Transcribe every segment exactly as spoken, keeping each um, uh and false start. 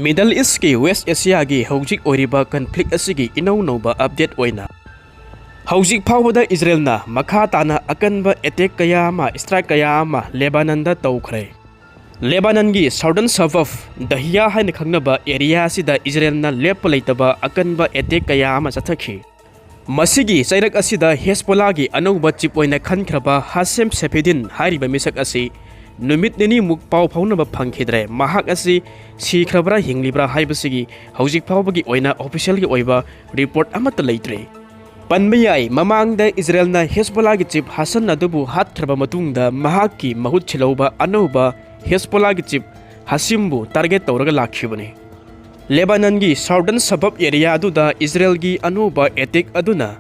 Middle Eastꯀꯤ West Asiaꯒꯤ ꯍꯧꯖꯤꯛ ꯑꯣꯏꯔꯤꯕ conflict ꯑꯁꯤꯒꯤ ꯏꯅꯧ ꯅꯧꯕ update ꯑꯣꯏꯅ, ꯍꯧꯖꯤꯛ ꯐꯥꯎꯕꯗ ꯏꯖꯔꯦꯜꯅ ꯃꯈꯥ ꯇꯥꯅ ꯑꯀꯟꯕ attack ꯀꯌꯥ ꯑꯃ, strike ꯀꯌꯥ ꯑꯃ ꯂꯦꯕꯥꯅꯟꯗ ꯇꯧꯈ꯭ꯔꯦ꯫ ꯂꯦꯕꯥꯅꯟꯒꯤ southern suburb ꯗꯍꯤꯌꯥ ꯍꯥꯏꯅ ꯈꯪꯅꯕ area ꯑꯁꯤꯗ ꯏꯖꯔꯦꯜꯅ ꯂꯦꯞꯄ ꯂꯩꯇꯕ ꯑꯀꯟꯕ attack ꯀꯌꯥ ꯑꯃ ꯆꯠꯊꯈꯤ꯫ ꯃꯁꯤꯒꯤ ꯆꯩꯔꯛ ꯑꯁꯤꯗ ꯍꯦꯁꯕꯣꯂꯥꯒꯤ ꯑꯅꯧꯕ chief ꯑꯣꯏꯅ ꯈꯟꯈ꯭ꯔꯕ ꯍꯥꯁꯦꯝ ꯁꯦꯐꯤꯗꯤꯟ ꯍꯥꯏꯔꯤꯕ ꯃꯤꯁꯛ ꯑꯁꯤ ꯅꯨꯃꯤꯠ ꯅꯤꯅꯤꯃꯨꯛ ꯄꯥꯎ ꯐꯥꯎꯅꯕ ꯐꯪꯈꯤꯗ꯭ꯔꯦ꯫ ꯃꯍꯥꯛ ꯑꯁꯤ ꯁꯤꯈ꯭ꯔꯕ꯭ꯔꯥ ꯍꯤꯡꯂꯤꯕ꯭ꯔꯥ ꯍꯥꯏꯕꯁꯤꯒꯤ ꯍꯧꯖꯤꯛ ꯐꯥꯎꯕꯒꯤ ꯑꯣꯏꯅ officialꯒꯤ ꯑꯣꯏꯕ report ꯑꯃꯠꯇ ꯂꯩꯇ꯭ꯔꯤ꯫ ꯄꯟꯕ ꯌꯥꯏ, ꯃꯃꯥꯡꯗ ꯏꯖꯔꯦꯜꯅ ꯍꯦꯁꯕꯣꯂꯥꯒꯤ chief ꯍꯥꯁꯟ ꯑꯗꯨꯕꯨ ꯍꯥꯠꯈ꯭ꯔꯕ ꯃꯇꯨꯡꯗ ꯃꯍꯥꯛꯀꯤ ꯃꯍꯨꯠ ꯁꯤꯜꯍꯧꯕ ꯑꯅꯧꯕ ꯍꯦꯁꯕꯣꯂꯥꯒꯤ chief ꯍꯥꯁꯤꯝꯕꯨ target ꯇꯧꯔꯒ ꯂꯥꯛꯈꯤꯕꯅꯤ꯫ ꯂꯦꯕꯥꯅꯟꯒꯤ southern suburb area ꯑꯗꯨꯗ ꯏꯖꯔꯦꯜꯒꯤ ꯑꯅꯧꯕ attack ꯑꯗꯨꯅ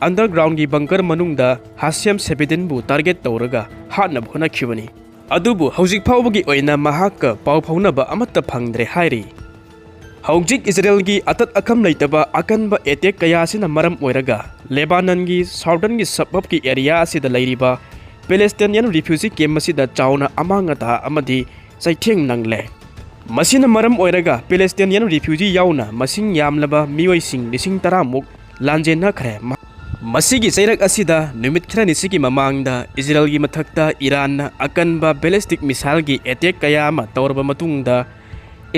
undergroundꯒꯤ bunker ꯃꯅꯨꯡꯗ ꯍꯥꯁꯦꯝ ꯁꯦꯐꯤꯗꯤꯟꯕꯨ target ꯇꯧꯔꯒ ꯍꯥꯠꯅꯕ ꯍꯣꯠꯅꯈꯤꯕꯅꯤ꯫ ꯑꯗꯨꯕꯨ ꯍꯧꯖꯤꯛ ꯐꯥꯎꯕꯒꯤ ꯑꯣꯏꯅ ꯃꯍꯥꯛꯀ ꯄꯥꯎ ꯐꯥꯎꯅꯕ ꯑꯃꯠꯇ ꯐꯪꯗ꯭ꯔꯦ ꯍꯥꯏꯔꯤ꯫ ꯍꯧꯖꯤꯛ ꯏꯖꯔꯦꯜꯒꯤ ꯑꯇꯠ ꯑꯈꯝ ꯂꯩꯇꯕ ꯑꯀꯟꯕ attack ꯀꯌꯥ ꯑꯁꯤꯅ ꯃꯔꯝ ꯑꯣꯏꯔꯒ ꯂꯦꯕꯥꯅꯟꯒꯤ southernꯒꯤ suburbꯀꯤ area ꯑꯁꯤꯗ ꯂꯩꯔꯤꯕ Palestinian refugee camp ꯑꯁꯤꯗ ꯆꯥꯎꯅ ꯑꯃꯥꯡ ꯑꯇꯥ ꯑꯃꯗꯤ ꯆꯩꯊꯦꯡ ꯅꯪꯂꯦ꯫ ꯃꯁꯤꯅ ꯃꯔꯝ ꯑꯣꯏꯔꯒ Palestinian refugee ꯌꯥꯎꯅ ꯃꯁꯤꯡ ꯌꯥꯝꯂꯕ ꯃꯤꯑꯣꯏꯁꯤꯡ ꯂꯤꯁꯤꯡ ꯇꯔꯥꯃꯨꯛ ꯂꯥꯟꯖꯦꯟꯅꯈ꯭ꯔꯦ꯫ ꯃ-, ꯃꯁꯤꯒꯤ ꯆꯩꯔꯛ ꯑꯁꯤꯗ ꯅꯨꯃꯤꯠ ꯈꯔꯅꯤꯁꯤꯒꯤ ꯃꯃꯥꯡꯗ ꯏꯖꯔꯦꯜꯒꯤ ꯃꯊꯛꯇ ꯏꯔꯥꯟꯅ ꯑꯀꯟꯕ ballistic missileꯒꯤ attack ꯀꯌꯥ ꯑꯃ ꯇꯧꯔꯕ ꯃꯇꯨꯡꯗ,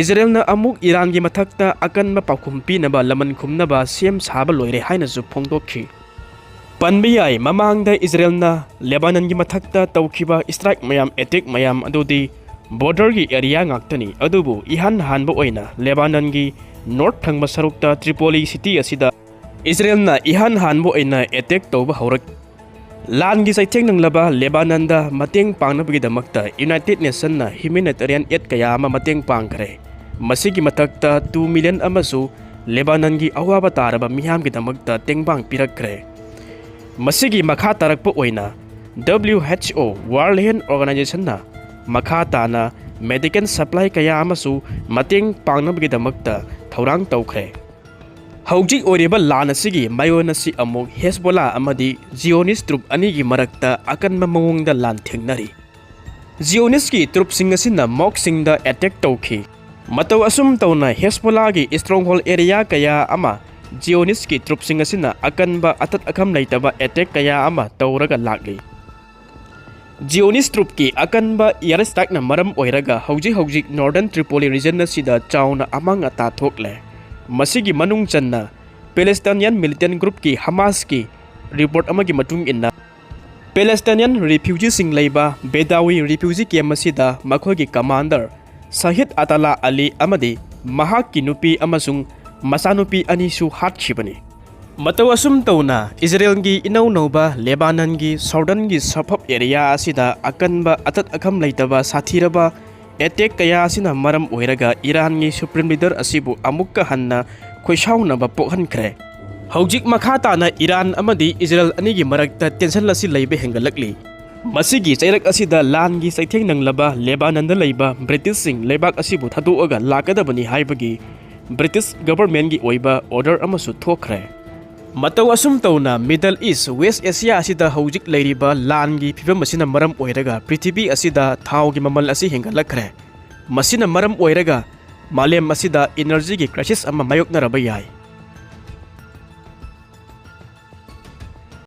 ꯏꯖꯔꯦꯜꯅ ꯑꯃꯨꯛ ꯏꯔꯥꯟꯒꯤ ꯃꯊꯛꯇ ꯑꯀꯟꯕ ꯄꯥꯎꯈꯨꯝ ꯄꯤꯅꯕ ꯂꯃꯟ ꯈꯨꯝꯅꯕ ꯁꯦꯝ ꯁꯥꯕ ꯂꯣꯏꯔꯦ ꯍꯥꯏꯅꯁꯨ ꯐꯣꯡꯗꯣꯛꯈꯤ꯫ ꯄꯟꯕ ꯌꯥꯏ, ꯃꯃꯥꯡꯗ ꯏꯖꯔꯦꯜꯅ ꯂꯦꯕꯥꯅꯟꯒꯤ ꯃꯊꯛꯇ ꯇꯧꯈꯤꯕ strike ꯃꯌꯥꯝ, attack ꯃꯌꯥꯝ ꯑꯗꯨꯗꯤ borderꯒꯤ area ꯉꯥꯛꯇꯅꯤ꯫ ꯑꯗꯨꯕꯨ ꯏꯍꯥꯟ ꯍꯥꯟꯕ ꯑꯣꯏꯅ ꯂꯦꯕꯥꯅꯟꯒꯤ north ꯊꯪꯕ ꯁꯔꯨꯛꯇ ꯇ꯭ꯔꯤꯄꯣꯂꯤ city ꯑꯁꯤꯗ ꯏꯖꯔꯦꯜꯅ ꯏꯍꯥꯟ ꯍꯥꯟꯕ ꯑꯣꯏꯅ attack ꯇꯧꯕ ꯍꯧꯔꯛ-, ꯂꯥꯟꯒꯤ ꯆꯩꯊꯦꯡ ꯅꯪꯂꯕ ꯂꯦꯕꯥꯅꯟꯗ ꯃꯇꯦꯡ ꯄꯥꯡꯅꯕꯒꯤꯗꯃꯛꯇ United Nationꯅ humanitarian aid ꯀꯌꯥ ꯑꯃ ꯃꯇꯦꯡ ꯄꯥꯡꯈ꯭ꯔꯦ꯫ ꯃꯁꯤꯒꯤ ꯃꯊꯛꯇ two million ꯑꯃꯁꯨ ꯂꯦꯕꯥꯅꯟꯒꯤ ꯑꯋꯥꯕ ꯇꯥꯔꯕ ꯃꯤꯌꯥꯝꯒꯤꯗꯃꯛꯇ ꯇꯦꯡꯕꯥꯡ ꯄꯤꯔꯛꯈ꯭ꯔꯦ꯫ ꯃꯁꯤꯒꯤ ꯃꯈꯥ ꯇꯥꯔꯛꯄ ꯑꯣꯏꯅ W H O, World Health Organizationꯅ ꯃꯈꯥ ꯇꯥꯅ medical supply ꯀꯌꯥ ꯑꯃꯁꯨ ꯃꯇꯦꯡ ꯄꯥꯡꯅꯕꯒꯤꯗꯃꯛꯇ ꯊꯧꯔꯥꯡ ꯇꯧꯈ꯭ꯔꯦ꯫ ꯍꯧꯖꯤꯛ ꯑꯣꯏꯔꯤꯕ ꯂꯥꯟ ꯑꯁꯤꯒꯤ ꯃꯌꯣꯟ ꯑꯁꯤ ꯑꯃꯨꯛ ꯍꯦꯁꯕꯣꯂꯥ ꯑꯃꯗꯤ Zionist group ꯑꯅꯤꯒꯤ ꯃꯔꯛꯇ ꯑꯀꯟꯕ ꯃꯑꯣꯡꯗ ꯂꯥꯟꯊꯦꯡꯅꯔꯤ꯫ Zionistꯀꯤ groupꯁꯤꯡ ꯑꯁꯤꯅ mosqueꯁꯤꯡꯗ attack ꯇꯧꯈꯤ꯫ ꯃꯇꯧ ꯑꯁꯨꯝ ꯇꯧꯅ ꯍꯦꯁꯕꯣꯂꯥꯒꯤ stronghold area ꯀꯌꯥ ꯑꯃ ꯖꯤꯑꯣꯅꯤꯁꯀꯤ ꯇ꯭ꯔꯨꯞꯁꯤꯡ ꯑꯁꯤꯅ ꯑꯀꯟꯕ ꯑꯇꯠ ꯑꯈꯝ ꯂꯩꯇꯕ attack ꯀꯌꯥ ꯑꯃ ꯇꯧꯔꯒ ꯂꯥꯛꯂꯤ꯫ ꯖꯤꯑꯣꯅꯤꯁ ꯇ꯭ꯔꯨꯞꯀꯤ ꯑꯀꯟꯕ air strikeꯅ ꯃꯔꯝ ꯑꯣꯏꯔꯒ ꯍꯧꯖꯤꯛ ꯍꯧꯖꯤꯛ Northern Tripoli region ꯑꯁꯤꯗ ꯆꯥꯎꯅ ꯑꯃꯥꯡ ꯑꯇꯥ ꯊꯣꯛꯂꯦ꯫ ꯃꯁꯤꯒꯤ ꯃꯅꯨꯡ ꯆꯟꯅ Palestinian militant groupꯀꯤ Hamasꯀꯤ report ꯑꯃꯒꯤ ꯃꯇꯨꯡ ꯏꯟꯅ, Palestinian refugeeꯁꯤꯡ ꯂꯩꯕ Bedawi refugee camp ꯑꯁꯤꯗ ꯃꯈꯣꯏꯒꯤ commander ꯁꯍꯤꯗ ꯑꯇꯥꯂꯥ ꯑꯂꯤ ꯑꯃꯗꯤ ꯃꯍꯥꯛꯀꯤ ꯅꯨꯄꯤ ꯑꯃꯁꯨꯡ ꯃꯆꯥꯅꯨꯄꯤ ꯑꯅꯤꯁꯨ ꯍꯥꯠꯈꯤꯕꯅꯤ꯫ ꯃꯇꯧ ꯑꯁꯨꯝ ꯇꯧꯅ ꯏꯖꯔꯦꯜꯒꯤ ꯏꯅꯧꯅꯧꯕ ꯂꯦꯕꯥꯅꯟꯒꯤ southernꯒꯤ suburb area ꯑꯁꯤꯗ ꯑꯀꯟꯕ ꯑꯇꯠ ꯑꯈꯝ ꯂꯩꯇꯕ ꯁꯥꯊꯤꯔꯕ attack ꯀꯌꯥ ꯑꯁꯤꯅ ꯃꯔꯝ ꯑꯣꯏꯔꯒ ꯏꯔꯥꯟꯒꯤ supreme leader ꯑꯁꯤꯕꯨ ꯑꯃꯨꯛꯀ ꯍꯟꯅ ꯈꯣꯏꯁꯥꯎꯅꯕ ꯄꯣꯛꯍꯟꯈ꯭ꯔꯦ꯫ ꯍꯧꯖꯤꯛ ꯃꯈꯥ ꯇꯥꯅ ꯏꯔꯥꯟ ꯑꯃꯗꯤ ꯏꯖꯔꯦꯜ ꯑꯅꯤꯒꯤ ꯃꯔꯛꯇ tension ꯑꯁꯤ ꯂꯩꯕ ꯍꯦꯟꯒꯠꯂꯛꯂꯤ꯫ ꯃꯁꯤꯒꯤ ꯆꯩꯔꯛ ꯑꯁꯤꯗ ꯂꯥꯟꯒꯤ ꯆꯩꯊꯦꯡ ꯅꯪꯂꯕ ꯂꯦꯕꯥꯅꯟꯗ ꯂꯩꯕ ꯕ꯭ꯔꯤꯇꯤꯁꯁꯤꯡ ꯂꯩꯕꯥꯛ ꯑꯁꯤꯕꯨ ꯊꯥꯗꯣꯛꯑꯒ ꯂꯥꯛꯀꯗꯕꯅꯤ ꯍꯥꯏꯕꯒꯤ ꯕ꯭ꯔꯤꯇꯤꯁ governmentꯀꯤ ꯑꯣꯏꯕ order ꯑꯃꯁꯨ ꯊꯣꯛꯈ꯭ꯔꯦ꯫ ꯃꯇꯧ ꯑꯁꯨꯝ ꯇꯧꯅ Middle East, West Asia ꯑꯁꯤꯗ ꯍꯧꯖꯤꯛ ꯂꯩꯔꯤꯕ ꯂꯥꯟꯒꯤ ꯐꯤꯕꯝ ꯑꯁꯤꯅ ꯃꯔꯝ ꯑꯣꯏꯔꯒ ꯄ꯭ꯔꯤꯊꯤꯕꯤ ꯑꯁꯤꯗ ꯊꯥꯎꯒꯤ ꯃꯃꯜ ꯑꯁꯤ ꯍꯦꯟꯒꯠꯂꯛꯈ꯭ꯔꯦ꯫ ꯃꯁꯤꯅ ꯃꯔꯝ ꯑꯣꯏꯔꯒ ꯃꯥꯂꯦꯝ ꯑꯁꯤꯗ energyꯒꯤ crisis ꯑꯃ ꯃꯥꯌꯣꯛꯅꯔꯕ ꯌꯥꯏ꯫